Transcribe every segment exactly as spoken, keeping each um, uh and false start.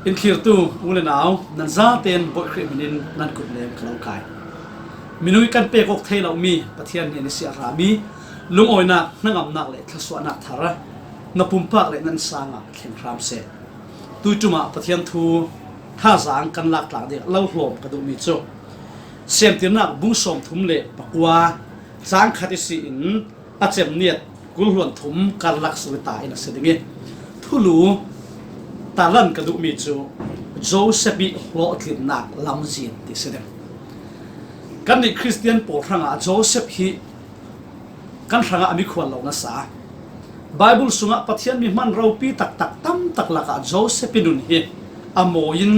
In thlirtu u le nau, nan zaten Bawi Khrih hminin nan kut leng ka lo kai. Minung ih kan pek awk thei lo mi, Pathian hnen ih siahrami, lungawinak, hnangamnak le thluasuahnak thar na pumpak le nan sangah thleng hram seh. Tuiṭumah Pathian thu thazaang kan lak tlang dingah lo hlawm ka duhmi cu Siamtirnak bung sawmthum le pakua, cang khat ihsi in a cem niat kul hluan thum karlak sung ta in a si ding ih, thulu talan ka duhmi cu Joseph ih hlawhtlinnak lamzin ti si ding. Kannih Khristian pawl hrangah Joseph hi kan hrangah a mikhual lo nasa. Baibal sungah Pathian mi hman ropi taktak tamtak lakah Joseph ih nun hi a mawi in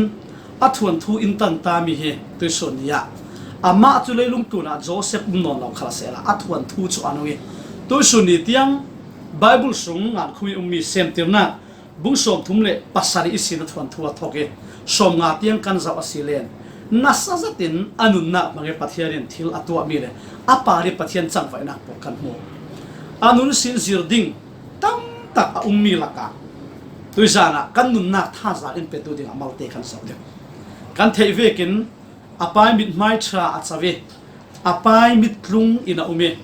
a thuanthu in tantami hi tuihsun ni ah amah cu leilung tlunah Joseph um nawn lo khal a sehla a thuanthu cu a nung ih tuihsun ni tiang Baibal sung ngankhum ih ummi Siamtirnak bung sawmthum le pasarih ihsin a thuanthu a thok ih sawmnga tiang kan zoh a si len nasa zetin a nunnak hmang ih Pathian in thil a tuahmi le a par ih Pathian cangvaihnak pawl kan hmu. A nun ihsin zir ding tamtak a ummi lakah tuizan ah kan nunnak thazaang in petu dingah malte kan zoh ding. Kan theih vekin a pa ih mithmai ṭha a co ih a pa ih mittlung in a um ih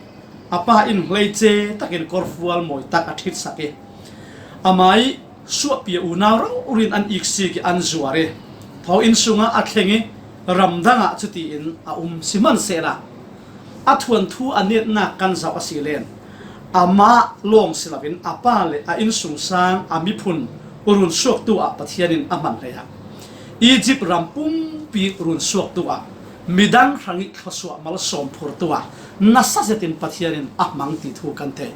a pa in hleice takin kawrfual mawi tak a ṭhitsak ih amah ih suahpi a unau rori in an iksik ih an zuar ih thaw inn sungah a thleng ih ramdang ah cutiin a um sihmanhsehla a thuanthu a netnak kan zoh a si len amah lawng si loin a pa le a innsungsang a miphun runsuaktu ah Pathian in a hman hlei ah Egypt ram pumpi runsuaktu ah midang hrangih thluasuah malsawm phurtu ah nasa zetin Pathian in a hmang ti thu kan theih.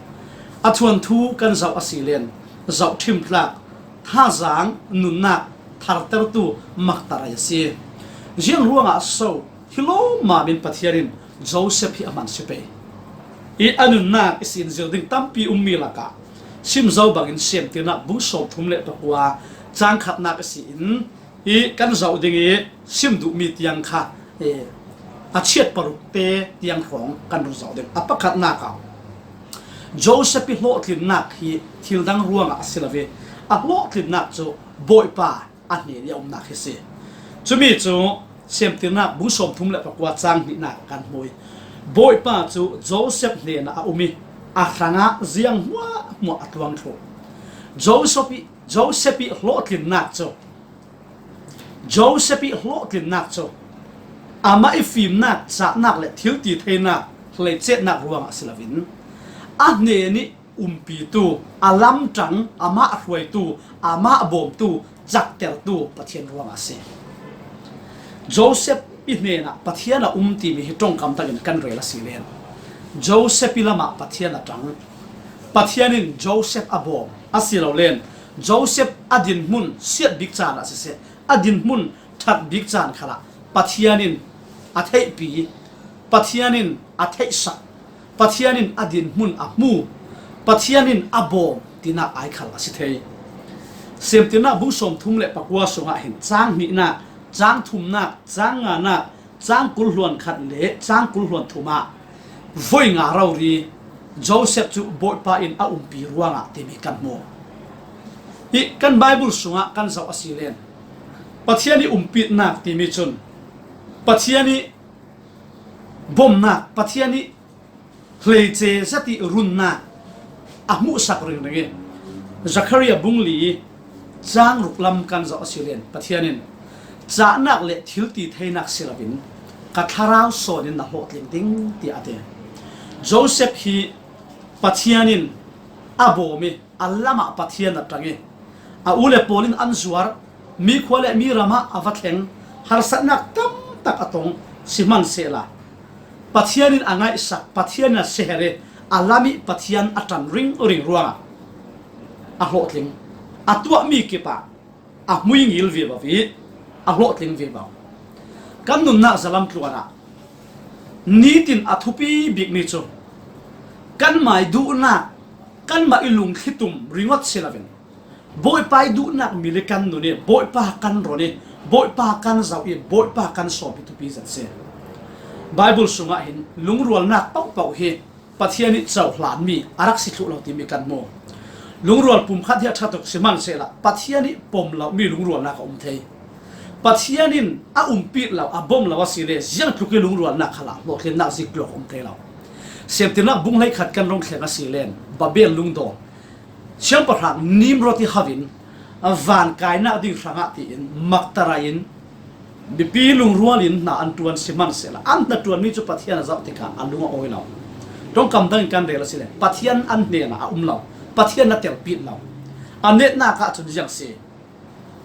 A thuanthu kan zoh a si len zohṭhim tlak thazaang nunnak thartertu maktarai a si. Ziang ruangah so hi lawmmam in Pathian in Joseph hi a hman si pei. Ih a nunnak ihsin zir ding tampi ummi lakah sim zo bangin Siamtirnak bung sawmthum le pakua cang khatnak ihsin ih kan zoh ding ih sim duhmi tiang kha, eh, a chiat parukte tiang hrawng kan run zoh ding. A pakhatnak ah Joseph ih hlawhtlinnak hi thil dang ruangah a si lo ih a hlawhtlinnak cu Bawipa a hnen ih a umnak hi si. Cumi cu Siamtirnak bung sawmthum le pakua cang hnihnak kan hmu ih Bawipa cu Joseph hnenah a um ih a hrangah ziang hmuahhmuah a tluang thluh. Joseph ih, Joseph ih hlawhtlinnak cu Joseph ih hlawhtlinnak cu amah ih fimnak, cahnak le thiltitheinak hleicetnak ruangah si loin a hnen ih umpitu, a lamṭang, amah hruaitu, amah bawmtu, caktertu Pathian ruangah a si. Joseph ih hnenah Pathian a um timi hi ṭongkam takin kan rel a si len Joseph ih lamah Pathian a ṭang. Pathian in Joseph a bawm a si lo len Joseph a dinhmun siat bik caan ah siseh, a dinhmun ṭhat bik caan khalah Pathian in a theihpi, Pathian in a theihsak, Pathian in a dinhmun a hmu, Pathian in a bawm tinak ai khal a si thei. Siamtirnak bung sawmthum le pakua sungah hin cang hnihnak, cang thumnak, cang nganak, cang kul hluan khat le cang kul hluan thum ah voi nga rori Joseph cu Bawipa in a umpi ruangah timi kan hmu. Ih kan Baibal sungah kan zoh a si len Pathian ih umpitnak timi cun Pathian ih bomnak, Pathian ih hleice zat ih runnak a hmuhsak ringring ih Zakaria bung li cang ruk lam kan zoh a si len Pathian in cahnak le thiltitheinak si loin ka thlarau sawn in na hlawhtling ding tiah a ti. Joseph hi Pathian in a bawm ih a lamah Pathian a ṭang ih a u le pawl in an zuar, mi khua le mi ramah a va thleng, harsatnak tamtak a tong sihmanhsehla Pathian in a ngaihsak, Pathian in a siaherh ih a lam ih Pathian a ṭan ringring ruangah a hlawhtling. A tuahmi kipah a hmui ngil vivo ih a hlawhtling vivo. Kan nunnak zalam tluan ah nitin a thupi bikmi cu kanmah ih duhnak, kanmah ih lungthlitum ringawt si loin Bawipa ih duhnak mil ih kan nun ih Bawipa kan ron ih Bawipa kan zoh ih Bawipa kan sawm hi thupi zet si. Baibal sungah hin lungrualnak pohpoh hi Pathian ih cohlanmi a rak si thluh lo timi kan hmu. Lungrual pumkhat hi a ṭha tuk si hmansehla Pathian ih pom lo mi lungrualnak a um thei. Pathian in a umpit lo, a bom lo a si le ziangtluk ih lungrualnak khalah hlawhtlinnak ziktluak a um thei lo. Siamtinnak bung hleikhat kan rung thleng a si len Babel lungdaw siangpahrang Nimrod ih hau in a van kainak ding hrangah tiin maktarai in mipi lungrual in hna an ṭuan si hmansehla an hnaṭuanmi cu Pathian a zoh tikah a lung a awi lo. Ṭongkam dangin kan rel a si le Pathian an hnenah a um lo. Pathian a telpit lo. A netnak ahcun ziang si?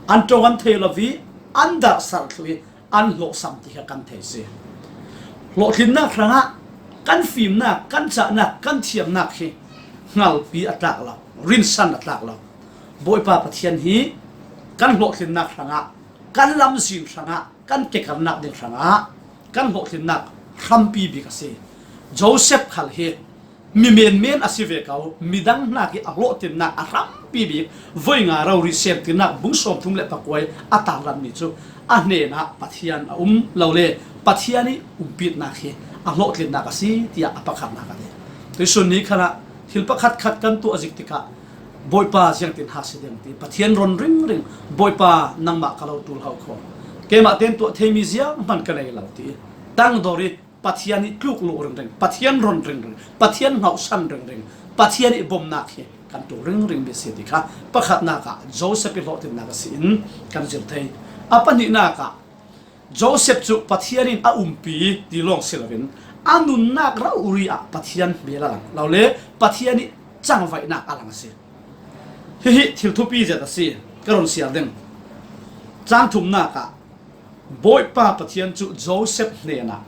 An ṭong an thei lo ih an darhsarh thluh ih an hlawhsam ti kha kan thei si. Hlawhtlinnak hrangah kan fimnak, kan cahnak, kan thiamnak hi hngalpi a tlak lo, rinsan a tlak lo. Bawipa Pathian hi kan hlawhtlinnak hrangah, kan lamzin hrangah, kan kekarnak ding hrangah kan hlawhtlinnak hrampi bik a si. Joseph khal hi mi menmen a si ve ko, midang hnak ih a hlawhtlinnak a hrampi bik voi nga rori Siamtinnak bung sawmthum le pakua ih a tarlanmi cu a hnenah Pathian a um lo le Pathian ih umpitnak hi a hlawhtlinnak a si, tiah a pakhatnak a ti. Tuihsun ni khalah thil pakhat khat kan tuah zik tikah Bawipa, ziangtin ha si ding ti, Pathian ron ringring, Bawipa, nangmah ka lo ṭul ho kho. Keimah tein tuah theimi zianghman ka nei lo ti tangdor ih Pathian ih tluk luh ringring, Pathian ron ringring, Pathian hnauhsan ringring, Pathian ih bomnak hi kan ṭul ringring mi si ti kha pakhatnak ah Joseph ih hlawhtlinnak a si in kan zir thei. A pahnihnak ah Joseph cu Pathian in a umpi ti lawng si loin a nunnak rori ah Pathian hmel a lang lo le Pathian ih cangvaihnak a lang a si. Hihi thil thupi zet a si, ka run siar ding. Cang thumnak ah Bawipa Pathian cu Joseph hnenah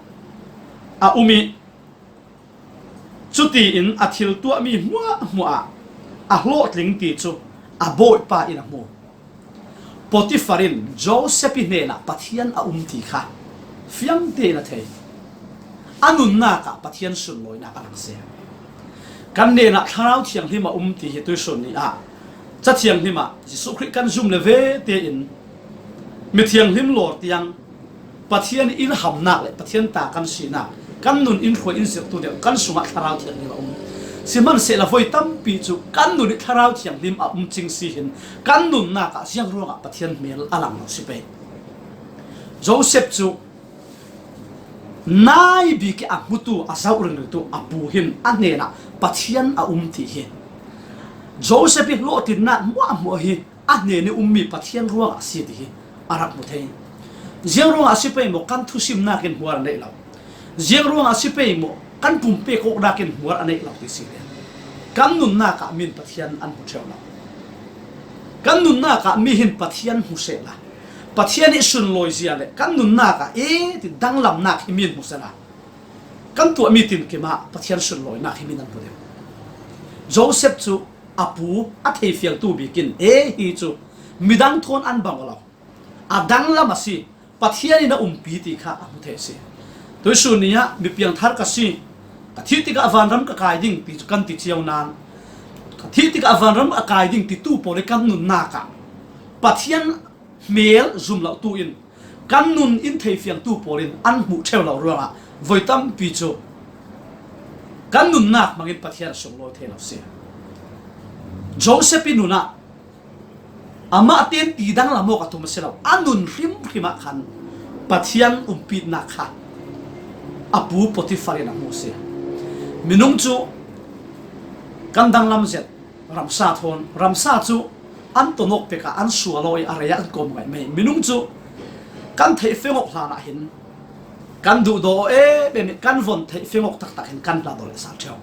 a um ih cutiin a thil tuahmi hmuahhmuah ah a hlawhtling ti cu a Bawipa in a hmu. Potifar in Joseph ih hnenah Pathian a um ti kha fiang tein a thei. A nunnak ah Pathian sunlawinak a lang si. Kan hnenah Thlarau Thianghlim a um ti hi tuihsun ni ah Ca Thianghlim ah Jesuh Khrih kan zum le ve tein mithianghlim lawr tiang Pathian ih in hamnak le Pathian ta kan sinak, kan nun in hruai in zirhtu deuh kan sungah Thlarau Thianghlim a um. Sihmanhsehla voi tampi cu kan nun ih Thlarau Thianghlim a um cing si hin kan nunnak ah ziang ruangah Pathian hmel a lang lo si pei. Joseph cu nai bik ih a hmutu, a zoh ringringtu a pu hin a hnenah Pathian a um ti hi Joseph ih hlawhtlinnak hmuahhmuah hi a hnen ih ummi Pathian ruangah a si ti hi a rak hmu thei. Ziang ruangah a si pei maw? Kan thusimnak in hmuar a neih lo. Ziang ruangah a si pei maw? Kan pumpek awknak in hmuar a neih lo ti si le kan nunnak ah min Pathian an hmu ṭheu lo. Kan nunnak ah mi hin Pathian hmu sehla Pathian ih sunlawizia le kan nunnak ah ee ti danglamnak hi min hmu sehla kan tuahmi tinkim ah Pathian sunlawinak hi min an hmu deuh. Joseph cu a pu a theifiangtu bik in ee hi cu midang thawn an bang aw lo. A danglam a si, Pathian in a umpi ti kha a hmu thei a si. Tuihsun ni ah mipiangthar ka si, ka thih tikah vanram ka kai ding ti cu kan ti cio nain ka thih tikah vanram a kai ding titu pawl ih kan nunnak ah Pathian hmel zum lotu in kan nun in theifiangtu pawl in an hmuh ṭheu lo ruangah voi tampi cu kan nunnak hmangin Pathian a sunglawi thei lo si. Joseph ih nun ah amah tein ti danglam awk a tum a si lo, a nun hrimhrim ah khan Pathian umpitnak kha a pu Potifar in a hmu si. Minung cu kan danglam zet, ramsa thawn, ramsa cu an ton awk pek ah an sual aw ih a rei ah an kawm ngaih mei. Minung cu kan theih fiang awk hlan ah hin kan duhdaw aw em em ih kan von theih fiang awk taktak hin kan hla daw leh sal ṭheu.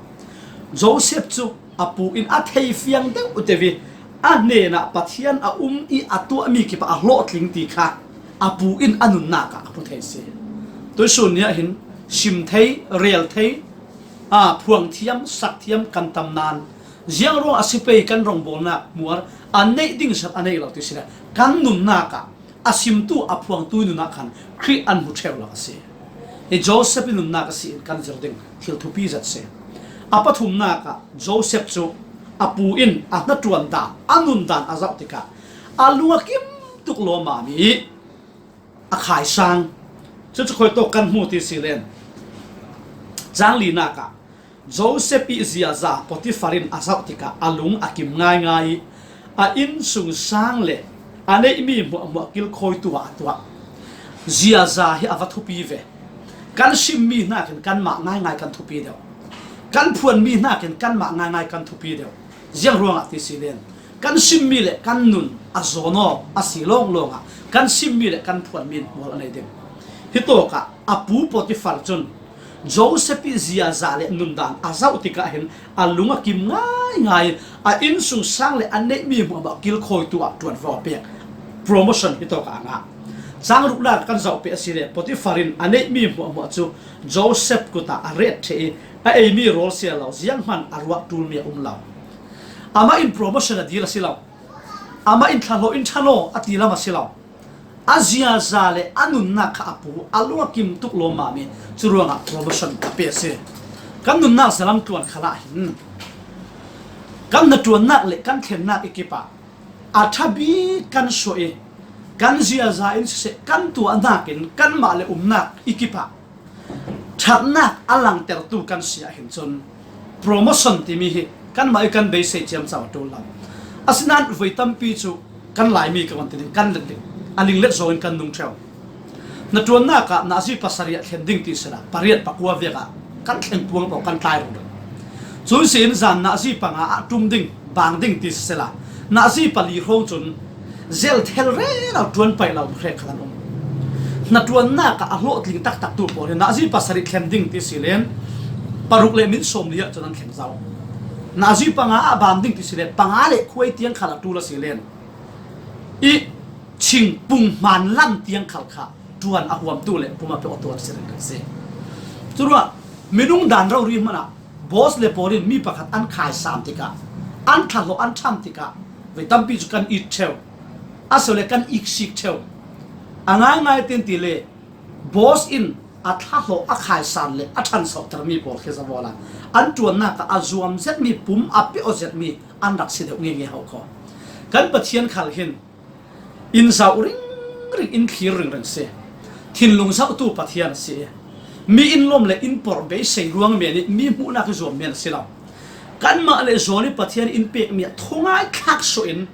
Joseph cu a pu in a theifiang deuh deuh ih a hnenah Pathian a um ih a tuahmi kip ah a hlawhtling ti kha a pu in a nunnak ah a hmu thei si. Tuihsun ni ah hin sim thei, rel thei, aa, phuang thiam, sak thiam kan tam nain ziang ruang a si pei kan rawngbawlnak hmuar a neih ding zat a neih lo ti si le kan nunnak ah a simtu, a phuangtu nun ah khan Khrih an hmu ṭheu lo a si. Hi Joseph ih nunnak a si in kan zir ding thil thupi zet si. A pathumnak ah Joseph cu a pu in a hnaṭuan dan, a nun dan a zoh tikah a lung a kim tuk lawmmam ih a khaisang. Cucu khuitawk kan hmu ti si len cang linak ah Joseph ih ziaza Potifar in a zauh tikah a lung a kim ngaingai ih a innsungsang le a neihmi hmuahhmuah kilkhawitu ah a tuah. Ziaza hi a va thupi ve. Kan simmi hnakin kanmah ngaingai kan thupi deuh. Kan phuanmi hnakin kanmah ngaingai kan thupi deuh. Ziang ruangah ti si len, kan simmi le kan nun a zawn aw a si lawnglawngah kan simmi le kan phuanmi in mual a nei ding. Hitawkah a pu Potifar cun Joseph ih ziaza le nundan a zauh tikah hin a lung a kim ngaingai ih a innsungsang le a neihmi hmuahhmuah kilkhawitu ah ṭuanvo a pek. Promotion hitawkah a ngah. Cang ruknak kan zauh peh asile Potifar in a neihmi hmuahhmuah cu Joseph kutah a ret ṭheh ih a eimi rawl si lo, zianghman a ruah ṭulmi a um lo. Amah in promotion a dil a si lo. Amah in thlahlawh in ṭhan aw a ti lam a si lo. A ziaza le a nunnak kha a pu a lung a kim tuk lawmmam ih curuangah promotion a pe a si. Kan nunnak zalam tluan khalah hin kan hnaṭuannak le kan thlennak ih kipah a ṭha bik kan suah ih kan ziaza in siseh kan tuahnak in kanmah le umnak ih kipah ṭhatnak a langtertu kan si ahhin cun promotion timi hi kanmah ih kan beisei ciamco a ṭul lo. Asinain voi tampi cu kan Laimi ka van ti ding kan let ding a linglet zawng in kan nung ṭheu. Hnaṭuannak ah nazi pasarih ah thlen ding ti sila pariat pakua vek ah kan thleng puang paoh kan tlai rung ding. Cun si in zan nazi panga ah ṭum ding bang ding ti sisela, nazi pali hrawng cun zel thel rero ṭuan paih lo hrek khat an um. Hnaṭuannak ah a hlawhtling taktaktu pawl hi nazi pasarih thlen ding ti si len paruk le min sawmli ah cun an thleng zo. Nazi panga ah bam ding ti si len panga le khuai tiang khal a ṭul a si len ih ching pung hmaan lam tiang khal kha ṭuan a huamtu le pum a pek awtu an si ringring si. Curuah minung dan rori hmanah boss le pawl in mi pakhat an khaisam tikah, an thlahlawh an ṭham tikah voi tampi cu kan it ṭheu, a si le kan iksik ṭheu. A ngaingai ten ti le boss in a thlahlawh a khaisan le a ṭhansohtermi pawl khi zavual ah an ṭuannak ah a zuam zetmi pum a pek aw zetmi an rak si deuh ngenge hau kho. Kan Pathian khal hin in zauh ringring, in thlir ringring si. Thinlung zauhtu Pathian a si. Mi in lawm le in porh beisei ruang men ih mi hmuhnak ih zuam men a si lo. Kanmah le zawn ih Pathian in pekmi ah thungai thlak suahin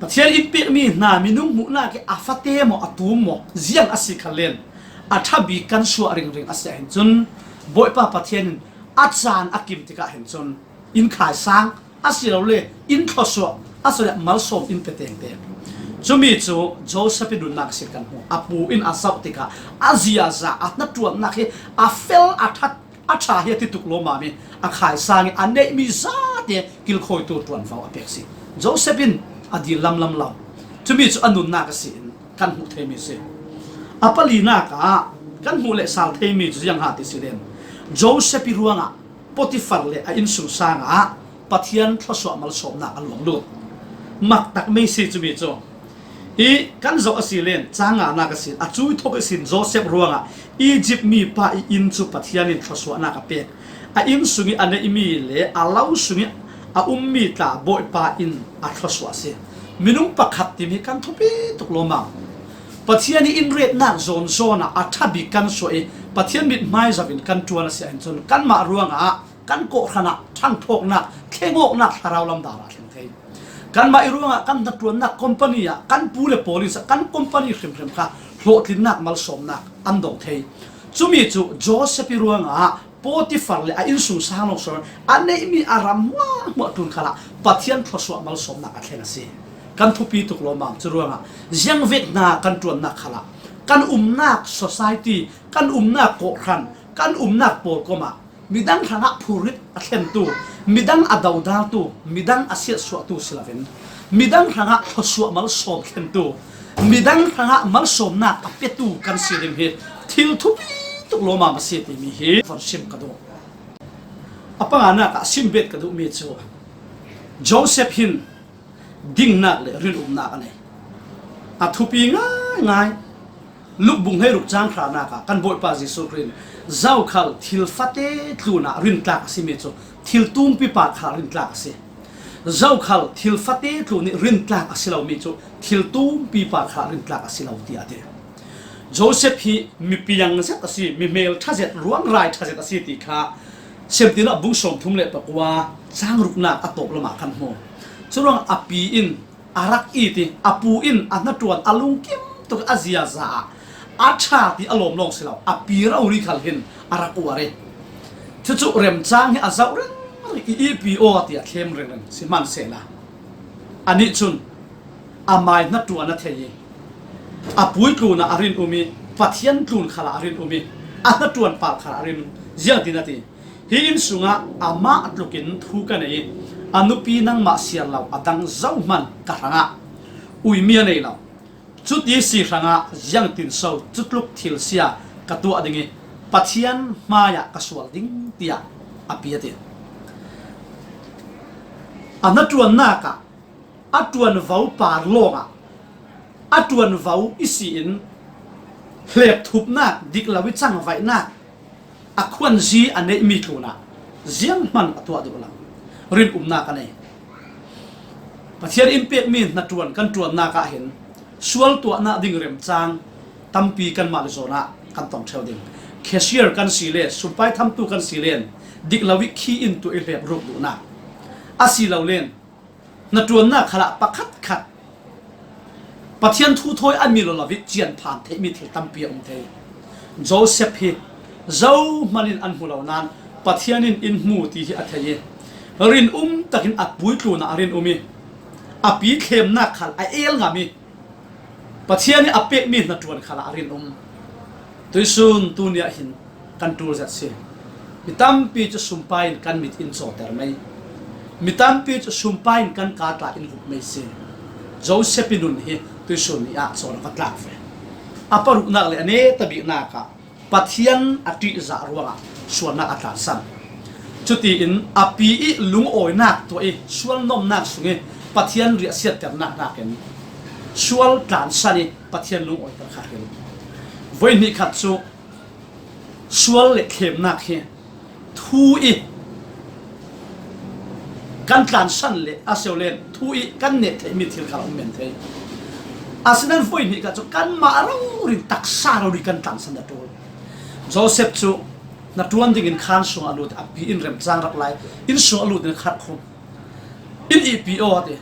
Pathian in pekmi hna minung hmuhnak ih a fate maw a tum maw ziang a si khal len a ṭha bik kan suah ringring a si ahhin cun Bawipa Pathian in a caan a kim tikah hin cun in khaisang a si lo le in thluasuah a si le malsawm in pe tengteng. Cumi cu Joseph ih nunnak a si kan hmuh. A pu in a zauh tikah a ziaza a hnaṭuannak hi a fel a ṭhat a ṭha hi a ti tuk lawmmam ih a khaisang ih a neihmi zate kilkhawitu ṭuanvo a pek si. Joseph in a dil lamlam lo. Cumi cu a nunnak a si in kan hmuh theimi si. A palinak ah kan hmuh le sal theimi cu ziang ha ti si len Joseph ih ruangah Potifar le a innsungsang ah Pathian thluasuah malsawmnak a luang lut. Maktak mei si cumi cu. Ih kan zoh a si len cang nganak a sin a cui thok ihsin Joseph ruangah Egypt mipa ih inn cu Pathian in thluasuahnak a pek. A inn sungih a neihmi le a lo sungih a ummi tla Bawipa in a thluasuah a si. Minung pakhat timi kan thupi tuk lawmmam. Pathian ih in retnak zawnzawn ah a ṭha bik kan suah ih Pathian mithmai zoh in kan ṭuan a si ahhin cun kanmah ruangah kan kawhhran ah ṭhangthawknak, thlengawknak thlarau lam dan ah a thleng thei. Kanmah ih ruangah kan hnaṭuannak company ah kan pu le pawl in sa kan company hrimhrim kha hlawhtlinnak malsawmnak an dong thei. Cumi cu Joseph ih ruangah Potifar le a innsungsang lawng sawn a neihmi a ram hmuahhmuah ṭul khalah Pathian thluasuah malsawmnak a thleng a si. Kan thupi tuk lawmmam cu ruangah ziangvek hna kan ṭuannak khalah kan umnak society, kan umnak kawhhran, kan umnak pawlkom ah midang hrangah phurrit a thlentu, midang a dodaltu, midang a siatsuahtu si loin midang hrangah thluasuah malsawm thlentu, midang hrangah malsawmnak a petu kan si ding hi thil thupi tuk lawmmam a si timi hi von sim ka duh. A panganak ah sim bet ka duhmi cu Joseph hin dingnak le rinumnak a nei. A thupi ngaingai. Luk bung hleiruk cang hranak ah kan Bawipa Jesuh Khrih in zokhal thil fate tlun ah rintlak a simi cu thil tumpi pa kha rintlak a si. Zokhal thil fate tlun ih rintlak a si lomi cu thil tumpi pa kha rintlak a si lo, tiah a ti. Joseph hi mi piang zet a si, mi hmel ṭha zet, ruangrai ṭha zet a si ti kha Siamtinah bung sawmthum le pakua, cang ruknak a tawp lamah kan hmu. Curuang a pi in a rak it i, a pu in a hnaṭuan a lungkim tuk a ziaza ah a ṭha ti a lawm lawng si lo, a pi rori khal hin a rak uar i, cucu remcang hi a zoh ringring i, i pi aw tiah thlem ringring si hmansehla, anih cun amai hnaṭuan a thei i, a pui tlunah a rin um i, Pathian tlun khalah a rin um i, a hnaṭuan pal khalah a rin um. Ziangtin a ti, hi inn sungah amah tlukin thu ka nei i, a nupi nangmah siar lo a dang zohman ka hrangah uimi a nei lo. Cuti si hrangah ziangtin so cutluk thil sia ka tuah ding i, Pathian hmaiah ka sual ding, tiah a pi a ti. A hnaṭuannak ah a ṭuanvo par lawngah a ṭuanvo i si in, hlep thupnak, dik lo i cangvaihnak a khuanzi a neihmi tlunah zianghman a tuah duh lo, rinumnak a nei. Pathian in pekmi hnaṭuan kan ṭuannak ah hin sual tuahnak ding remcang tampi kanmah le zawn ah kan tong ṭheu ding. Cashier kan si le, sumpai thamtu kan si len, dik lo i khi in tuah i hlep ruk duhnak a si lo len, hnaṭuannak khalah pakhatkhat Pathian thu thawi a mi lo lo i cianphan theihmi thil tampi a um thei. Joseph hi zohman in an hmu lo nain Pathian in in hmu ti hi a thei i, rinum takin a pui tlunah a rin um i, a pi thlemnak khal a el ngam i, Pathian i a pekmi hnaṭuan khalah a rin um. Tuihsun tuni ah hin kan ṭul zet si. Mi tampi cu sumpai in kan mit in cawter mei. Mi tampi cu sumpai in kan kaa tla in hup mei si. Joseph i nun hi tuihsun ni ah cawn a va tlak ve. A paruknak le a neta biknak ah Pathian a ṭihzah ruangah sualnak a tlansan. Cutiin a pi i lungawinak tuah i sual nomnak sung i Pathian riahsiatternak hnakin sual tlansan i Pathian lungawiter kha hril. Voi hnih khat cu sual le thlemnak hi thu i kan tlansan le a seulen thu i kan neh theihmi thil khal a um men thei. Asinain voi hnih khat cu kanmah rori in taksa rori kan tlansan a ṭul. Joseph cu hnaṭuan dingin khaan sung a lut, a pi in remcang rak lai, inn sung a lut in a kharh khum. In ihpi aw ti.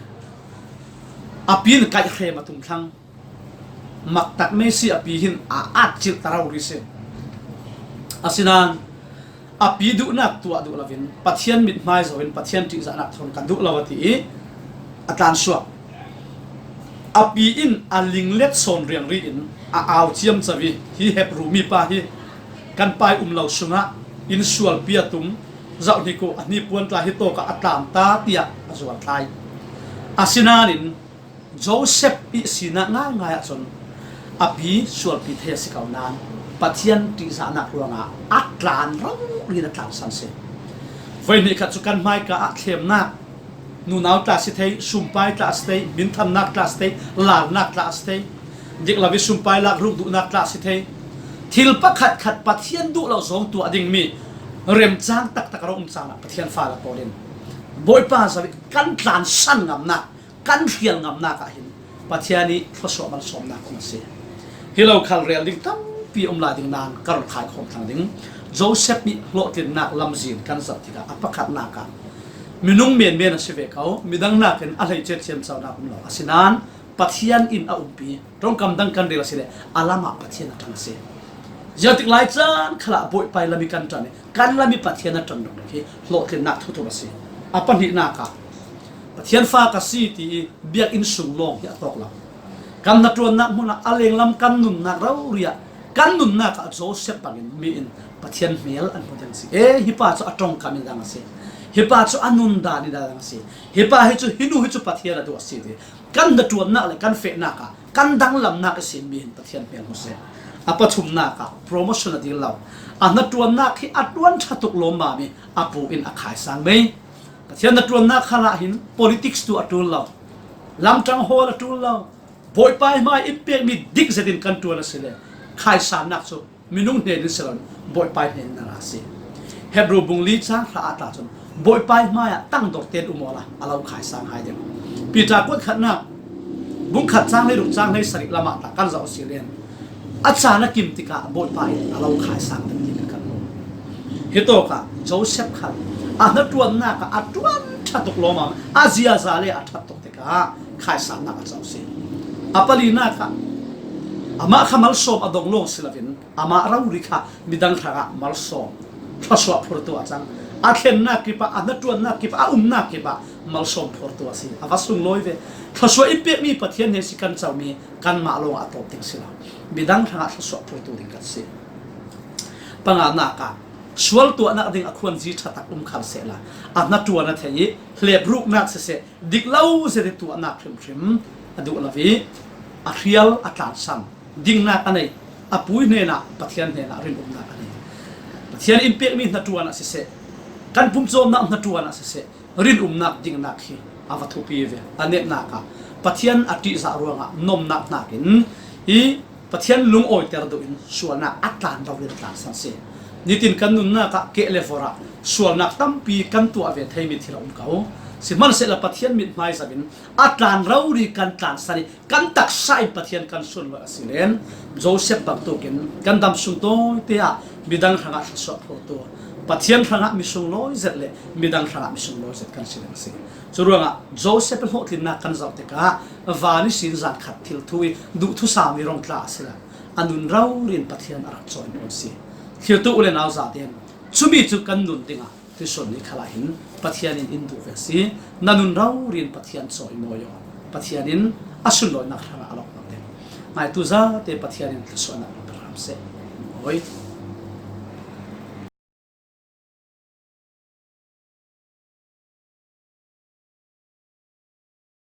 A pi in kaih hrem a tum thlang. Maktak mei si, a pi hin a at cilh ta rori si. Asinain a pi duhnak tuah duh loin Pathian mithmai zoin Pathian ṭihzahnak thawn ka duh lo a ti i a tlansuak. A pi in a linglet sawn riangri in a au ciamco i, hi Hebru mipa hi kan pai um lo sungah in sualpi a tum, zoh hnik uh, a hnipuan tla hi tawkah a tlan ta, tiah a zuarthlai. Asinain Joseph i sinak ngaingai ahcun a pi sualpi thei a si ko nain Pathian ṭihzahnak ruangah a tlan rori in a tlansan si. Voi hnih khat cu kan hmaika ah thlemnak, nunau tla si thei, sumpai tla si thei, minthannak tla si thei, lalnak tla si thei, dik lo i sumpai lak ruk duhnak tla si thei, thil pakhatkhat Pathian duh lo zong tuah dingmi remcang taktak a rung um caan ah Pathian fale pawl in Bawipa zoh i kan tlansan ngamnak, kan hrial ngamnak ah hin Pathian i thluasuah malsawmnak um a si. Hi lo khal rel ding tampi um lai ding nain ka run khaikhawm thlang ding. Joseph nih hlawhtlinnak lamzin kan zoh tikah a pakhatnak ah minung menmen a si ve ko, midang nakin a hleice thiam conak um lo. Asinain Pathian in a umpi, ṭongkam dang kan rel a si le a lamah Pathian a ṭang a si. Ziangtik lai caan khalah Bawipa i lam i kan ṭan i kan lam i Pathian a ṭan dongdong hi hlawhtlinnak thuthup a si. A pahnihnak ah Pathian fa ka si ti i biakinn sung lawng hi a tawk lo. Kan hnaṭuannak hmun ah a lenglam kan nunnak rori ah kan nunnak ah Joseph bangin mi in Pathian hmel an hmu ding a si. E, hi pa cu a ṭongkam in dang a si. Hi pa cu a nundan in dang a si. Hi pa hi cu, hi nu hi cu Pathian a duh a si ti kan hnaṭuannak le kan fehnak ah kan danglamnak ihsin mi hin Pathian hmel hmu seh. A pathumnak ah promotion a dil lo. A hnaṭuannak hi a ṭuan ṭha tuk lawmmam i a pu in a khaisang mei. Pathian hnaṭuannak khal ah hin politics tu a ṭul lo. Lamṭang hawl a ṭul lo. Bawipa i hmai in pekmi dik zetin kan ṭuan a si le khaisannak cu minung hnen in si lo, Bawipa hnen in a ra a si. Hebru bung li cang hra ah tla cun Bawipa hmai ah tangdor tein um awla a lo khaisang hai ding. Peter kuat khatnak bung khat cang hleiruk cang hleisarih lamah tla kan zoh a si len a caan a kim tikah Bawipa in a lo khaisang ding ti kan hmu. Hitawkah Joseph khan a hnaṭuannak ah a ṭuan ṭha tuk lawmam, a ziaza le a ṭhat tuk tikah khaisannak a co si. A palinak ah amah kha malsawm a dong lawng si loin amah rori kha midang hrangah malsawm thluasuah phurtu a cang. A thlennak kipah, a hnaṭuannak kipah, a umnak kipah malsawm phurtu a si. A va sunglawi ve. Thluasuah in pekmi Pathian hnen si kan comi kanmah lawngah a tawp ding si lo. Midang hrangah thluasuah phurtu ding kan si. Panganak ah sual tuahnak ding a khuanzi ṭha tak um khal sehla a hnaṭuan a thei ih hlepruknak siseh, dik lo zet ih tuahnak hrimhrim a duh lo ih a hrial a tlansan dingnak a nei. A pu hnenah, Pathian hnenah rinumnak a nei. Pathian in pekmi hnaṭuan ah siseh, kan pumcawmnak hnaṭuan ah siseh, rinumnak dingnak hi a va thupi ve. A netnak ah Pathian a ṭihzah ruangah nomnak hnakin hi Pathian lungawiter duhin sualnak a tlan lo in tlansan si. Nitin kan nunnak ah keh le vorh ah sualnak tampi kan tuah ve theimi thil a um ko. Sihmanhsehlaw Pathian mithmai zohin a tlan rori kan tlansan ih kan taksa in Pathian kan sunlawi a si len, Joseph bangtukin kan dam sung tawite ah midang hrangah thluasuah phurtu, Pathian hrangah mi sunglawi zet le midang hrangah mi sunglawi zet kan si ding a si. Curuangah Joseph ih hlawhtlinnak kan zoh tikah van ihsin zan khat thil thu ih duhthusam ih rong tla a si lo. A nun rori in Pathian a rak cawimawi a si. Thiltu u le nau zate in cumi cu kan nun dingah tuisun ni khalah hin Pathian in in duh ve a si. Na nun rori in Pathian cawimawi aw. Pathian in a sunlawinak hrangah a lawmhnak ding. Ngaitu zate Pathian in thluasuahnak in pe hram seh. Awi.